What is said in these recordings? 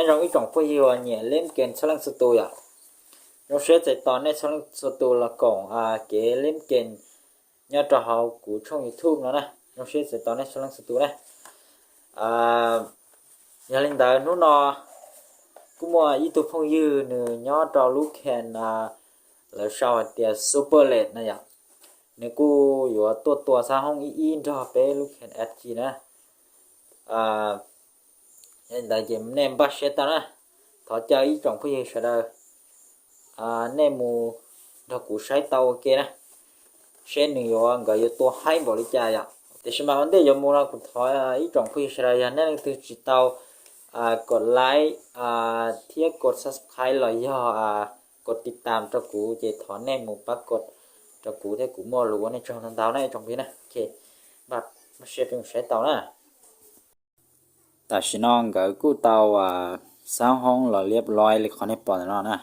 Zoo ib tsoom phooj ywg uas nyiam leb kees txhua leej txhua tus yom. Zoo siab txais tos nej txhua leej txhua tus los koom kev leb kees nyob rau hauv kuv tshooj YouTube no na. Zoo siab txais tos nej txhua leej txhua tus na. Yog li ntawd hnub no kuj muaj ib tug phooj ywg nws nyob rau lub kees lawv sau hais tias Super League na yom. Nws kuj yuav tuaj tua xab hoob ib ib nrog peb lub kees F G na. Yog li ntawd ces nej npaj siab tau na. Thov caw ib tsoom phooj ywg sawv daws nej mus nrog kuv saib tau ua ke na, seb nws yuav, nkawd yuav tua haib npaum li cas yom. Tiam sis mas ua ntej yuav mus no kuv thov ib tsoom phooj ywg sawv daws yog nej leej twg tsis tau kos like thiab kos subscribe los yog kos tiv tam rau kuv ces thov nej mus pab kos rau kuv thiab kuv muaj lus ua nej tsaug ntau ntau na ib tsoom phooj ywg na. Ok, npaj siab peb mus saib tau na. Tam sim no nkawd kuj tau xab hoob los liab loi li qhov nej pom ntawm no na,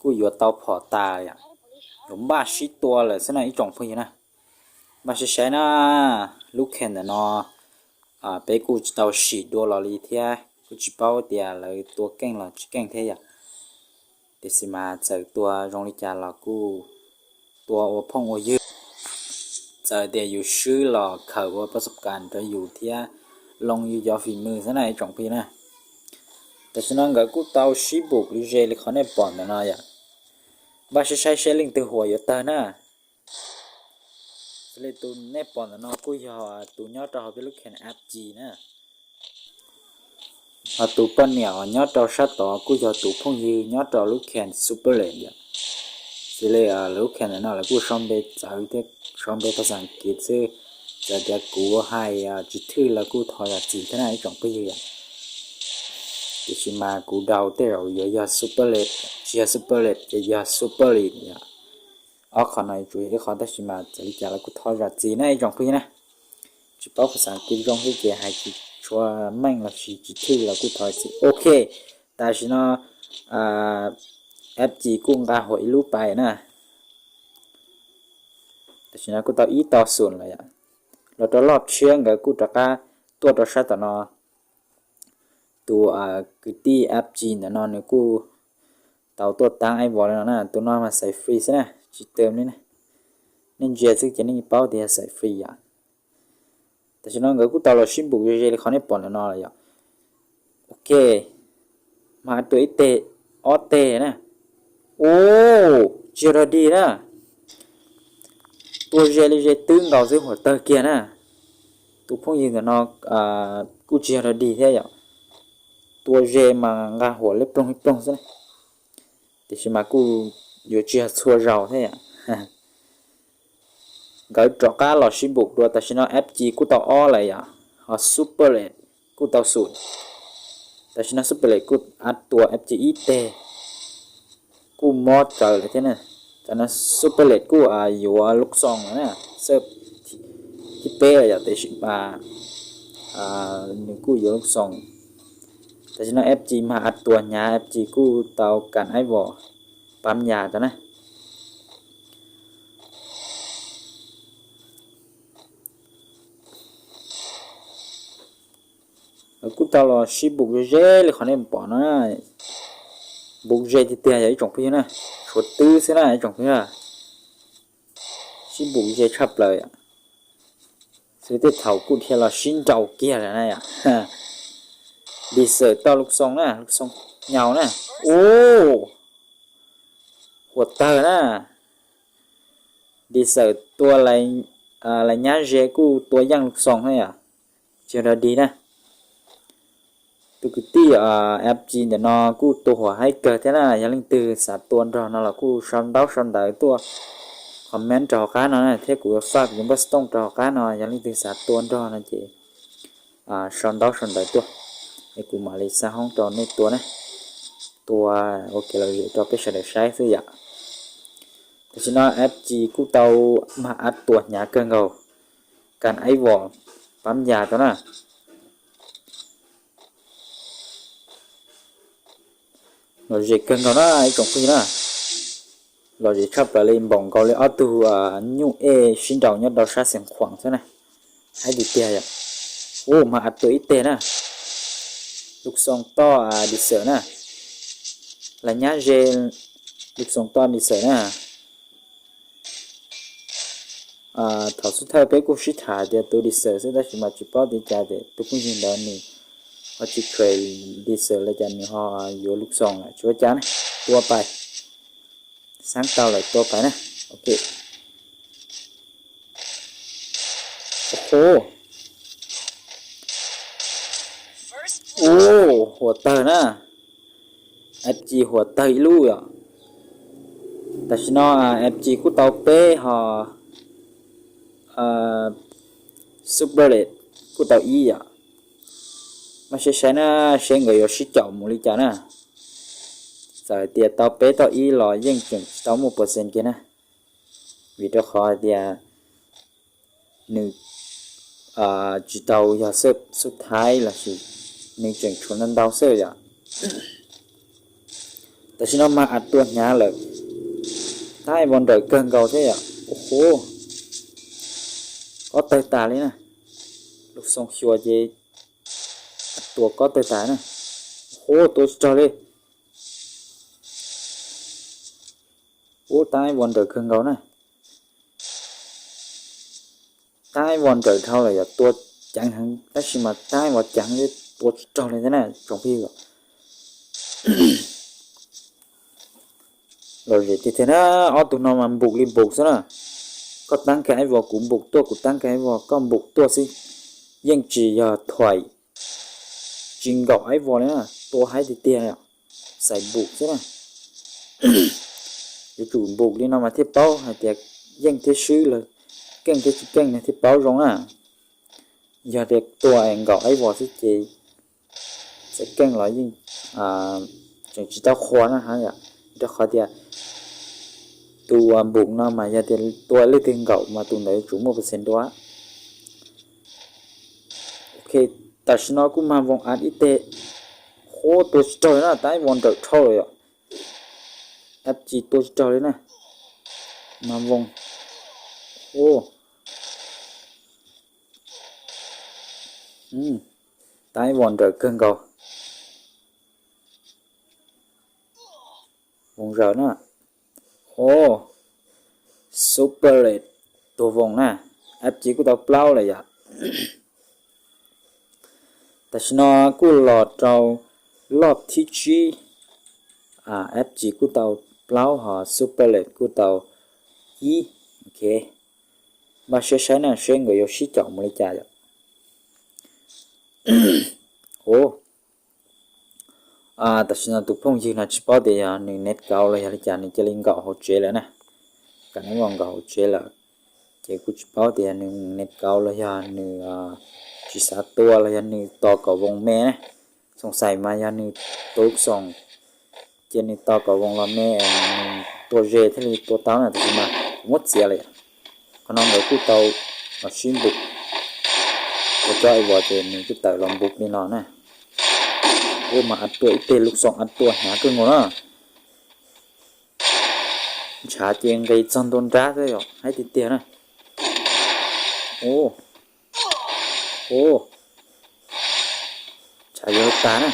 kuj yuav tau phom tas yom, yuav npaj sib tua lawm xwb na ib tsoom phooj ywg na. Npaj sib saib na, lub kees ntawm no peb kuj tsis tau sim dua los li thiab kuj tsis paub tias lawv tua keej los tsis keej thiab yom. Tiam sis mas txawm tua zoo li cas los kuj tua ua phooj ua ywg, txawm tias yus swb los khaws ua pab xab kas rau yus thiab loo yus cov fim mws xwb na ib tsoom phooj ywg na. Tam sim no nkawd kuj tau sib npum li ze li qhov nej pom ntawm no yom. Npaj sib saib seb leej twg huam yuav tawg na. Xws li tus nej pom ntawm no kuj yog tus nyob rau hauv peb lub kees F G na. Ho tus poj niam uas nyob rau sab tod kuj yog tus phooj ywg nyob rau lub kees Super League yom. Xws li lub kees ntawm no lawv kuj sau npe txawv thiab sau npe phas xas As kiv xwb, txawm tias kuv hais tsis thwj los kuj thov zam txim thiab na ib tsoom phooj ywg yom. Tiam sis mas kuv ntau tej zaum yuav yog Super League, tsis yog Super League ces yog Super League yom. Ob qhov no tsuas yog ib qhov tab sis mas txawm li cas los kuj thov zam txim na ib tsoom phooj ywg na. Tsis paub phas xas As kiv zoo thiab ces hais tsis tshua meej los sis tsis thwj los kuj thov zam txim. Ok, tam sim no F G kuj nqa huam ib lub pais na. Tam sim no kuj tau ib tau xum lawm yom. Los rau loj tshiab nkawd kuj rov qab tuaj rau sab tom no. Tus kwv tij F G ntawm no nws kuj tau tuaj taab ib vos li no na, tus no mas xaiv free xwb na, tsis tawm li na. Nej ntsia xwb ces nej paub tias yog xaiv free yom. Tam sim no nkawd kuj tau los sib npum ze ze li qhov nej pom ntawm no lawm yom. Ok, mas tua ib teg, ob teg na. Ub, tsis yog dog dig na. Tua ze li ze twb nkaus xwb huam tawg kiag na. Tus phooj ywg ntawm no kuj tsis yog dog dig thiab yom. Tua ze mas nqa huam liab ploog liab ploog xwb na. Tiam sis mas kuj yuav tsis yog txhua zaus thiab yom. Nkawd rov qab los sib npum dua, tam sim no F G kuj tau ob lawm yom, ho Super League kuj tau xum. Tam sim no Super League kuj ab tua F G ib teg, kuj mob raws lawm thiab na. Tam no Super League kuj yuav lub xoos na, xab thib peb lawm yom, tiam sis mas nws kuj yuav lub xoos. Tam sim no F G mas ab tua hnyav, F G kuj tau kam ib vos pab yas rau na. Kuj tau los sib npum ze ze li qhov nej pom no, npum ze tiag tiag yog ib tsoom phooj ywg na, tshuav twb xwb na ib tsoom phooj ywg. Sib npum ze tshaj plaws yom. Xwb tej thaum kuj dhia los sib nraus kiag lawm na yom. Dis xawm tau lub xoos na, lub xoos nyaus na. Ub, huam tawg na. Dis xawm tua lais nyab ze kuj tua yeej lub xoos na yom. Tsis yog dog dig na. Tus kwv tij F G ntawm no kuj tua huam haib kawg thiab na, yog leej twg xav tua nrog no los kuj sau ntaub sau ntawv tuaj comment rau hauv qab no na, thiab kuv yuav faj kuv cov npawb xov tooj rau hauv qab no, yog leej twg xav tua nrog no ces sau ntaub sau ntawv tuaj, es kuv mam li xa hoob rau nej tua na. Tua ua kev lom zem rau peb sawv daws saib xwb yom. Tam sim no F G kuj tau mag ab tua hnyav kawg nkaus, kam ib vos pab yas rau na. Lom zem kawg nkaus na ib tsoom phooj ywg na. Lom zem tshaj plaws li npaum nkaus li ob tug nyuj ej sib nraus nyob rau sab Xeev Khuam xwb na. Haib tiag tiag yom. Ub, mag ab tua ib teg na. Lub xoo toj di xawm na, lawv nyab ze lub xoo toj di xawm na. Thaum xub thawj peb kuj sib tham tias tua di xawm xwb tab sis mas tsis paub tias cas ces tus phooj ywg ntawd nws ho tsis kheev di xawm li cas nws ho yuav lub xoo lawm tsis ua cas na, tua pais xaab tau lawm tua pais na. Ok. Hu, u, huam tawg na, F G huam tawg ib lub yom. Tam sim no F G kuj tau peb ho Super League kuj tau ib yom. Mas saib saib na, seb nkawd yuav sib caum mus li cas na. Txawm hais tias tau peb toj ib los yeej tseem tsis tau muaj percent kiag na, vim rau qhov hais tias nws tsis tau yog xub thawj lossis nws tseem tshuav ntau ntau xwb yom. Tam sim no mas a tua hnyav lawm, tab ib vos nrawm kawg nkaus thiab yom. Hu, kob tawg tas li na, lub xoo xyuas ces a tua kob tawg tas na. Hu, tua tsis raug li. Ub, tab ib vos nrawm kawg nkaus na. Tab ib vos nrawm dhau lawm yom, tua ceev heev tab sis mas tab ib vos ceev tua tsis raug li thiab na tsoom phooj ywg. Lom zem tiag tiag na, ob tug no mas npum li npum xwb na. Koj tab kav ib vos kuv npum tuaj kuv tab kav ib vos koj npum tuaj xwb, yeej tsis yog thuam tsis nkaum ib vos li na, tua haib tiag tiag, xaiv npum xwb na. Yuav tsum npum li no mas thiaj paub hais tias yeej thiab swb los keej thiab tsis keej no thiaj paub zoo na. Yog tias tua nkaum ib vos xwb ces txawm keej los yeej tseem tsis tau qhua na ha yom, rau qhov tias tus npum no mas yog tias tua leej twg nkaum mas tus ntawd yuav tsum muaj percent dua. Ok, tam sim no kuj mag voos av ib teg, hu, tua tsis raug li na, tab ib vos nrawm dhau lawm yom. F G tua tsis raug li na, mag voos, hu, tab ib vos nrawm kawg nkaus. Voos zaws na. Hu, Super League tuag voos na. F G kuj tau plaub lawm yom. Tam sim no kuj los rau loj thib tsib. F G kuj tau plaub ho Super League kuj tau ib. Ok, npaj siab saib na seb nkawd yuav sib caum mus li cas yom. Hu, tam sim no tus phooj ywg no tsis paub tias yog nws net kauv los yog li cas nws cia li nkaum hauv tsev lawm na. Kam neb vos nkaum hauv tsev lawm, ces kuj tsis paub tias yog nws net kauv los yog nws tsis xav tua los yog nws tos kom voos me na. Xoom xais mas yog nws tua lub xoom ces nws tos kom voos los me, nws tua ze thiaj li tua tau na, tab sis mas kuv muab txiav lawm. Qhov no nkawd kuj tau los sib npum, ua cov ib vos ces nws kuj tawm los npum li no na. Ua mas a tua ib teg lub xoom a tua hnyav kawg nkaus na. Ntshav ces nqis txog ntua nrab xwb yom, haib tiag tiag na. Hu, hu, ntshav yuav tag na.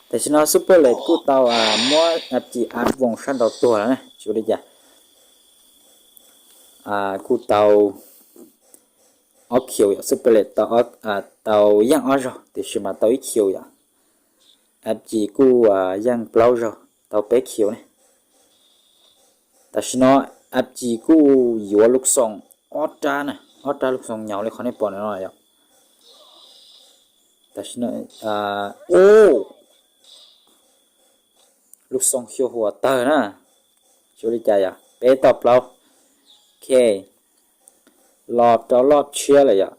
Tam sim no Super League kuj tau muab F G a voos sab nraud tuag lawm na, tsis ua li cas. Kuj tau ob khiv yom, Super League tau yeej ob zaug tiam sis mas tau ib khiv yom. F G kuj yeej plaub zaug tau peb khiv ne. Tam sim no F G kuj yuav lub xoom ob rab na, ob rab lub xoom nyaum li qhov nej pom ntawm no yom. Tam sim no, u, lub xoom xyuas huam tawg na, tsis ua li cas yom, peb toj plaub. Ok, los rau loj tshiab lawm yom.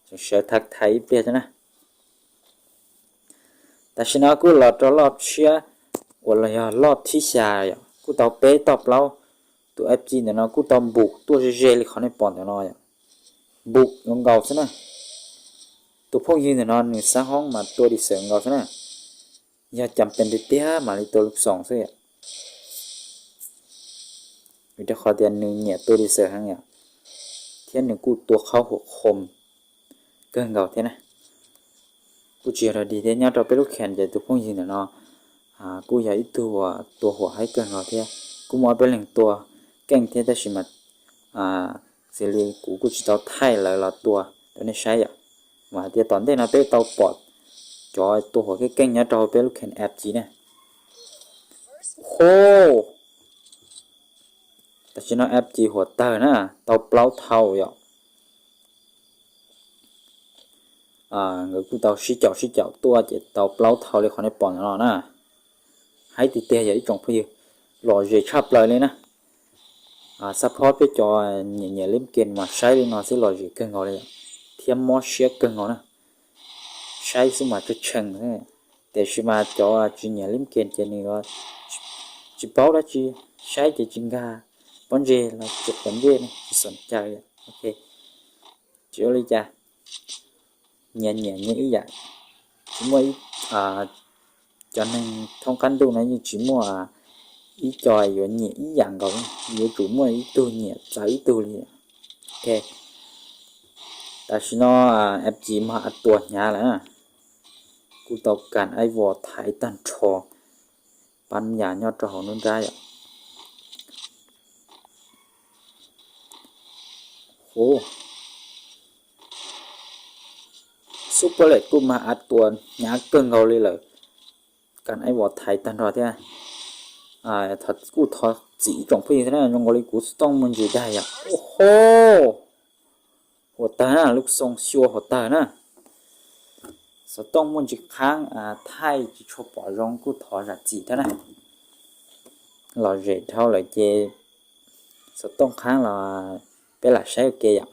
Tseem sawv thaiv thaiv ib pliag thiab na. Tam sim no kuj los rau loj tshiab uas los yog loj thib xya yom, kuj tau peb toj plaub. Tus F G ntawm no kuj tau npum tuaj ze ze li qhov nej pom ntawm no yom. Npum nkaus nkaus xwb na. Tus phooj ywg ntawm no nws xab hoob mas tua di xawm nkaus xwb na. Yog cas pes tiag tiag mam li tua lub xoom xwb yom. Vim rau qhov tias nws nyiam tua di xawm heev yom, thiab nws kuj tua qhaub huam qhoo, kawg nkaus thiab na. Kuj tsis yog dog dig thiab, nyob rau peb lub khees ces tus phooj ywg ntawm no kuj yog ib tug uas tua huam haib kawg nkaus thiab. Kuj muaj ob peb leeg tua keej thiab, tab sis mas xws li kuv kuj tsis tau thaij lawv los tua rau nej saib yom. Mas hais tias tom ntej no peb tau pom cov tua huam keej keej nyob rau hauv peb lub khees F G na. Ho, tam sim no F G huam tawg na, tau plaub thau yom. Nkawd kuj tau sib caum sib caum tuaj ces tau plaub thau li qhov nej pom ntawm no na. Haib tiag tiag yog ib tsoom phooj ywg, lom zem tshaj plaws li na. Xab phob peb cov nyiam nyiam lib game mas saib li no xwb lom zem kawg nkaus li thiab mob siab kawg nkaus na. Saib xwb mas tsw tshee, tiam sis mas cov tsis nyiam lib game ces nws tsis paub dab tsi, saib ces tsis nkag pob ntseg los tsis quav ntsej, tsis xom caw. Ok, tsis ua li cas, nyias nyiam nyias ib yam. Tsis muaj, cov neeg thoob qab ntuj no yeej tsis muaj ib co yuav nyiam ib yam nkaus, yuav tsum muaj ib tug nyiam txawv ib tug li. Ok, tam sim no F G mag a tua hnyav lawm, kuj tau kas aib vos thaiv tag nrho pab yam nyob rau hauv nruab nrab yom. Hu, Super Red kuj mag a tua hnyav kawg nkaus li lawm, kas aib vos thaiv tag nrho thiab. Kuj thov txim ib tsoom phooj ywg thiab na, zoo nkaus li kuv xov tooj muaj ntsis daig yom. Ho, huam tawg na, lub xoo xyua huam tawg na. Xov tooj muaj ntsis qhaab, thaij tsis tshua pom zoo kuj thov zam txim thiab na. Lom zem dhau lawm ces xov tooj qhaab los peb lam saib ua ke yom.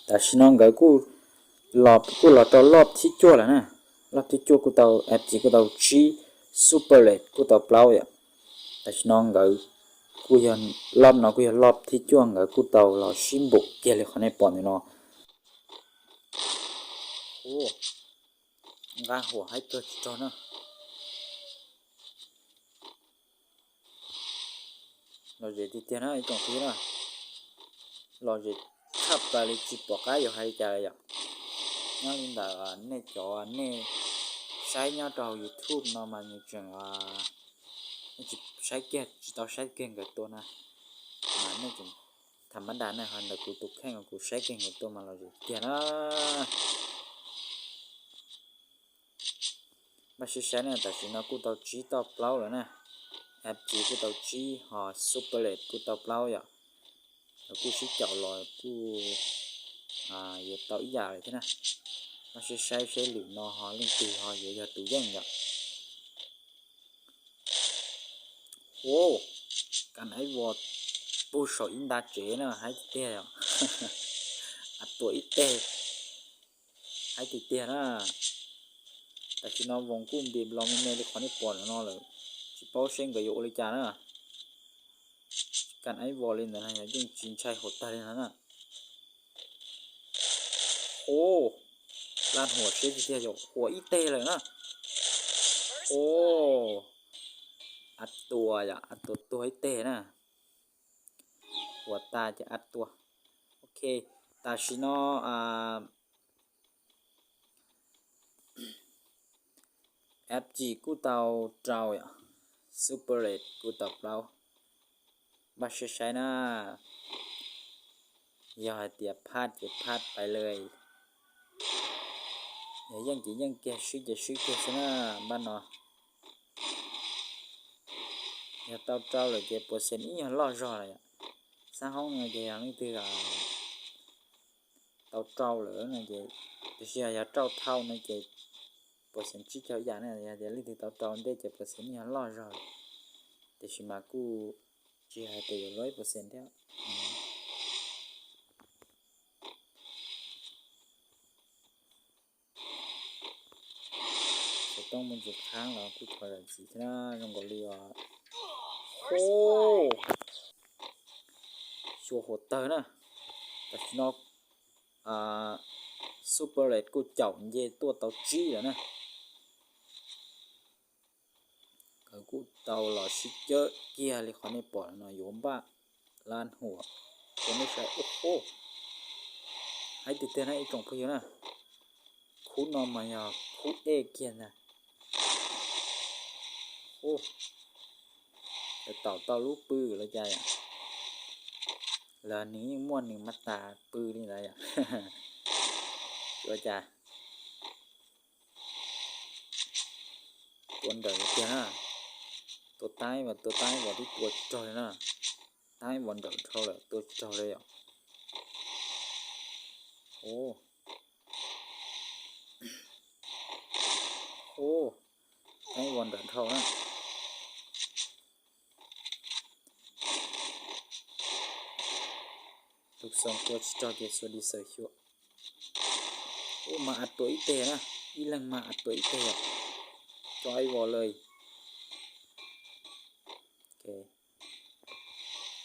Tam sim no nkawd kuj los rau loj thib cuaj lawm na. Loj thib cuaj kuj tau F G kuj tau tsib, Super Red kuj tau plaub yom. Tam sim no nkawd kuj yog, loj no kuj yog loj thib cuaj, nkawd kuj tau los sib npaum kiag li qhov nej pom ntawm no. Nqa huam haib kawg tsis raug na. Lom zem tiag tiag na ib tsoom phooj ywg na. Lom zem tshaj plaws li tsis pom qab yuav hais li cas li yom. Nyob li ntawm nej cov nej saib nyob rau hauv YouTube no mas nws tseem, nej tsis saib kiag, tsis tau saib kiag nkawd tua na, mas nej tseem tham mab das na, ho ntawm kuv tus kheej uas kuv saib kiag nkawd tua mas lom zem tiag na. Npaj siab saib na, tam sim no kuj tau tsib toj plaub lawm na. F G kuj tau tsib, ho Super Red kuj tau plaub yom. Lawv kuj sib caum los kuj yuav tau ib yam lawm thiab na. Npaj siab saib seb lwm no ho leej twg ho yuav yog tus yeej yom. Hu, kas aib vos pug saum ib nta tsev na, haib tiag tiag yom. A tua ib teg, haib tiag tiag na. Tam sim no voos kuj npis nplos me me li qhov nej pom ntawm no lawm, tsis paub seb nkawd yuav ua li cas na. Kas aib vos li ntawd na yog yeej tsis ntshai huam tag li no na. Hu, laj huam siab tiag tiag yom, huam ib teg lawm na. Hu, a tua yom, a tua tuag ib teg na. Huam tas ces a tua. Ok, tam sim no F G kuj tau rau yom, Super Red kuj tau plaub. Npaj siab saib na, yog hais tias phaj ces phaj pais lawm, yog yeej ces yeej kiag, swb ces swb kiag xwb na. Npaj no yog tau rau lawm ces puas xees ib nyuag loj zog lawm yom. Xab hoob no ces yog leej twg tau rau lawm no ces, tiam sis yog, yog rau thau no ces puas xees tsib caug ib yam na, yog tias leej twg tau rau ntej ces puas xees ib nyuag loj zog lawm. Tiam sis mas kuj tsis hais tias yuav luaj ib puas xees thiab. Xov tooj muaj ntsis qhaab los kuj thov zam txim thiab na, zoo nkaus li os. Hu, xyuas huam tawg na. Tam sim no Super Red kuj caum nce tuaj tau tsib lawm na. Kuj tau los sib cawb kiag li qhov nej pom no yuav npaj laj huam rau nej saib. Ub, haib tiag tiag na ib tsoom phooj ywg na. Khub no mas yog khub ej kiag ntag. Ub, tam tau lub pw los cas yom. Los nws yeej muaj nws mab tas pw li ntawd yom. Ua cas tua nrawm tiag na. Tua taib mas tua taib vos twb tua tsis raug li na. Taib vos nrawm dhau lawm tua tsis raug li yom. Ub, ub, taib vos nrawm dhau na. Tus xoo tua tsis raug ces xua di xaws xyuas. Ub, mas a tua ib teg na, ib leeg mas a tua ib teg os. Tso ib vos lawm.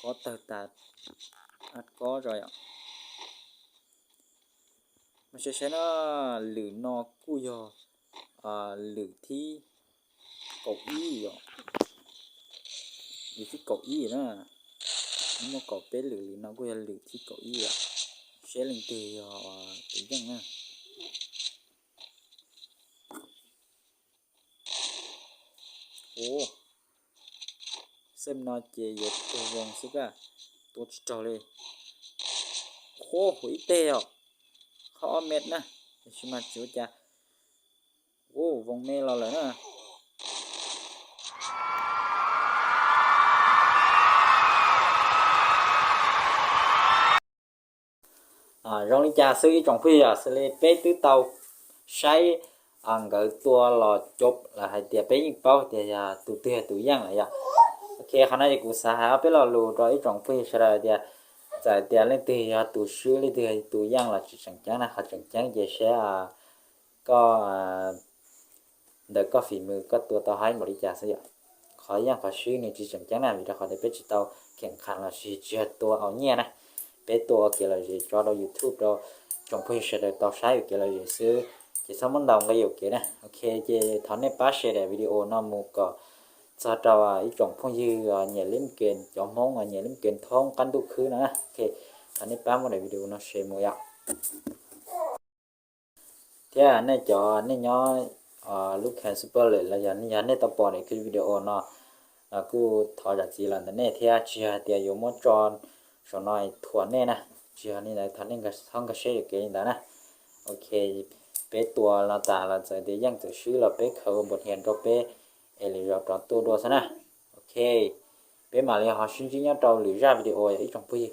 Kob tawg tas, a kob tso yom. Mas saib saib no, lwm no kuj yog lwm thib kaum ib yom. Lwm thib kaum ib na, muaj kaum peb lwm, lwm no kuj yog lwm thib kaum ib yom. Saib leej twg yog tus yeej na. Ub, xeem no ces yuav tuag voos xwb kag, tua tsis raug li. Ub, huv ib teg os, qhov ob mev na, tab sis mas tsis ua cas. Ub, voos me los lawm na. Zoo li cas xwb ib tsoom phooj ywg, xws li peb twb tau saib nkawd tua los cov lawm hais tias peb yeej paub tias yog tus twg yog tus yeej lawm yom. Ok, qhov no ces kuv xav hais ob peb lo lus rau ib tsoom phooj ywg sawv daws tias txawm tias leej twg yog tus swb leej twg yog tus yeej los tsis tseem ceeb na, qhov tseem ceeb ces saib koj ntawm koj fim mws koj tua tau haib npaum li cas xwb yom. Qhov yeej qhov swb nws tsis tseem ceeb na, vim rau qhov tias peb tsis tau kheem qhas los sis tsis yog tua aus nyiaj na. Peb tua ua kev lom zem tso rau YouTube rau tsoom phooj ywg sawv daws tau saib ua kev lom zem xwb, ces txhob muab ntaus nqi ua kev na. Ok, ces thov nej pab share daim video no mus kom txog rau ib tsoom phooj ywg nyiam lib ke, cov Hmoob nyiam lib ke thoob qab ntuj khwb no na. Ok, thov nej pab muab daim video no share mus yom. Thiab nej cov nej nyob lub kheem Super League los yog yog nej tau pom daim video no los kuj thov zam txim los ntawm nej thiab, tsis yog hais tias yuav muab tso saum no thuam nej na, tsis yog li ntawd, thov nej txhob nkag siab yuam kev li ntawd na. Ok, peb tua los tas los txawm tias yeej txawm swb los peb khaws ua npus hias rau peb es lwm zaus rov tuaj dua xwb na. Ok, peb mam li ho sib ntsib nyob rau lwm zaj video yom ib tsoom phooj ywg.